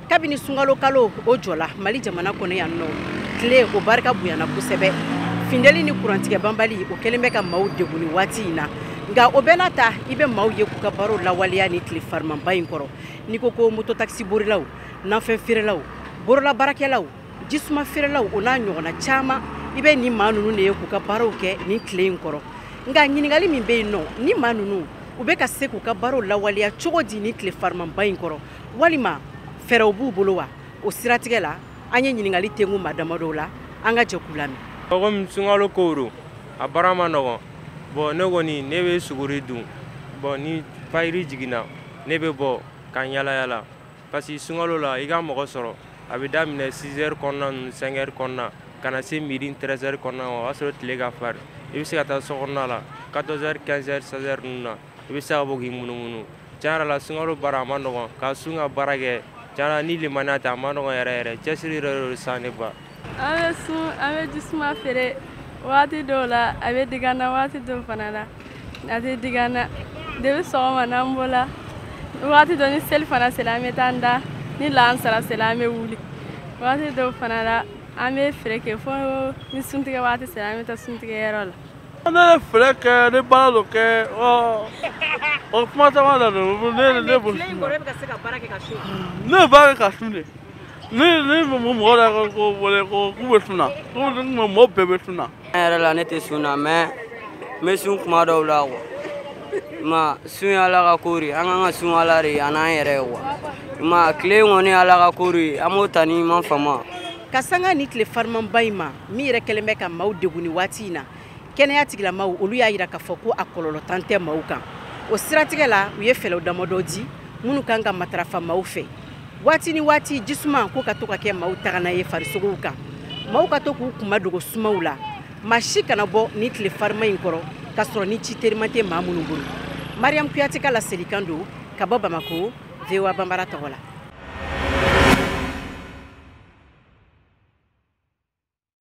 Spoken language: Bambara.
Kabini sunkalo kalo o jɔla Mali jamana kɔnɔ yan nɔ, tile o barika bonyana kosɛbɛ. Funteni ni kurantigɛ banbali o kɛlen bɛ ka maaw degun ni waati in na. Nka o bɛɛ n'a ta, i bɛ maaw ye k'u ka baaraw lawaleya ni tile farimanba in kɔrɔ. N'i ko ko mototaxi borilaw, nafɛn feerelaw, bololabaarakɛlaw, jisuma feerelaw, o n'a ɲɔgɔnna caman, i bɛ nin maa ninnu de ye k'u ka baaraw kɛ nin tile in kɔrɔ. Nka ɲininkali min bɛ yen nɔ, ni maa ninnu u bɛ ka se k'u ka baaraw lawaleya cogo di ni tile farimanba in kɔrɔ, walima fɛɛrɛw b'u bolo wa? O siratigɛ la, an ye ɲininkali tengu maa damadɔw la, an ka jɛ k'u lamɛn. Komi sunkalo ko don, a baara ma nɔgɔn. Bon, ne kɔni ne bɛ suguri dun. Bon, ni fajiri jiginna, ne bɛ bɔ ka n yala yala, parce que sunkalo la i ka mɔgɔ sɔrɔ a bɛ daminɛ 6 heures kɔnɔna ninnu, 5 heures kɔnɔna, ka na se midi 13 heures kɔnɔna ma, o y'a sɔrɔ tile ka farin. I bɛ se ka taa so kɔnɔna la 14 heures, 15 heures, 16 heures ninnu na, i bɛ se ka bɔ k'i munumunu. Tiɲɛ yɛrɛ la, sunkalo baara a ma nɔgɔn. Ka sun ka baara kɛ, tiɲɛ na, ni limaniya tɛ, a ma nɔgɔn yɛrɛ yɛrɛ. Cɛsiri yɛrɛ de san ne ba. An bɛ sun, an bɛ jisuma feere. Waati dɔw la a bɛ digi an na, waati dɔw fana la a tɛ digi an na. Depuis sɔgɔma n'an bɔla, waati dɔ ni seli fana sera, an bɛ taa an da. Ni lansara sera, an bɛ wuli. Waati dɔw fana la an bɛ feere kɛ fo ni suntigɛ waati sera, an bɛ taa suntigɛyɔrɔ la. Ne ye feere kɛ, ni baara dɔ kɛ, o kuma caman de don. Ne bolo, tile in kɔrɔ, e bɛ ka se ka baara kɛ ka sun? Ne bɛ baara kɛ ka sun de. Ni mɔgɔ dɔ ko wele ko k'u bɛ sun na, ko mɔgɔ bɛɛ bɛ sun na. Tiɲɛ yɛrɛ la, ne tɛ sun na, mais n bɛ sun kuma dɔw la quoi. Ma sun ye Ala ka ko de ye, an kan ka sun Ala de ye a n'an yɛrɛ ye quoi. Ma tile kɔni ye Ala ka ko de ye, an b'o ta ni ma fama. Ka sanga ni tile farimanba in ma min yɛrɛ kɛlen bɛ ka maaw degun ni waati in na, kɛnɛya tigilamaw olu y'a jira k'a fɔ ko a kɔlɔlɔ tan tɛ maaw kan. O siratigɛ la, u ye fɛɛrɛw damadɔ di minnu kan ka matarafa maaw fɛ. Waati ni waati, jisuma ko ka to ka kɛ maaw tagana ye farisogow kan, maaw ka to k'u kunma dogo sumaw la. Maa si kana bɔ ni tile farima in kɔrɔ k'a sɔrɔ ni ci teriman tɛ maa minnu bolo. Mariam Kuyate ka laselikan don ka bɔ Bamako, VOA Bambara tɔgɔ la.